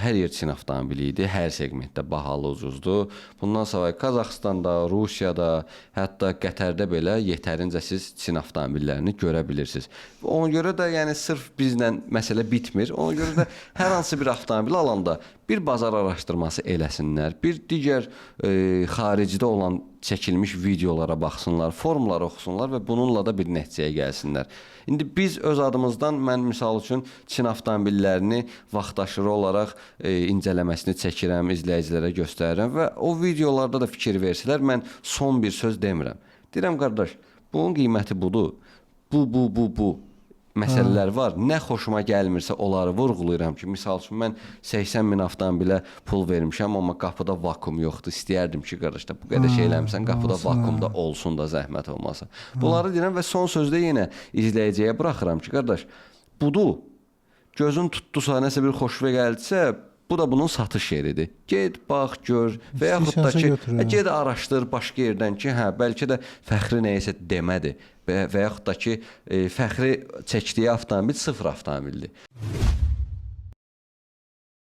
Hər yer Çin avtomobili idi, hər seqmentdə bahalı, ucuzdur. Bundan savayı Qazaxıstanda, Rusiyada, hətta Qətərdə belə yetərincə siz Çin avtomobillərini görə bilirsiniz. Ona görə də yəni sırf bizlə məsələ bitmir. Ona görə də hər hansı bir avtomobil alanda bir bazar araşdırması eləsinlər, bir digər xaricdə olan çəkilmiş videolara baxsınlar, forumları oxusunlar və bununla da bir nəticəyə gəlsinlər. İndi biz öz adımızdan, mən misal üçün Çin avtomobillərini vaxtaşırı olaraq incələməsini çəkirəm, izləyicilərə göstərirəm və o videolarda da fikir versələr, mən son bir söz demirəm. Deyirəm qardaş, bunun qiyməti budur. Bu, bu, bu, bu məsələlər var. Nə xoşuma gəlmirsə, onları vurğulayıram ki, misal üçün mən 80 min avtomobilə pul vermişəm, amma qapıda vakuum yoxdur. İstəyərdim ki, qardaş da bu qədər şey eləmisən, qapıda olsun, vakuum da olsun da, zəhmət olmasa. Bunları deyirəm və son sözdə yenə izləyiciyə buraxıram ki, qardaş, budur. Gözün tutdusa, nəsə bir xoşuna gəldisə, bu da bunun satış yeridir. Get, bax, gör və yaxud da İstəyirsən ki, götür, hə. get araşdır başqa yerdən ki, hə, bəlkə də Fəxri nəyisə demədi və yaxud da ki, Fəxri çəkdiyi avtomobil sıfır avtomobildir.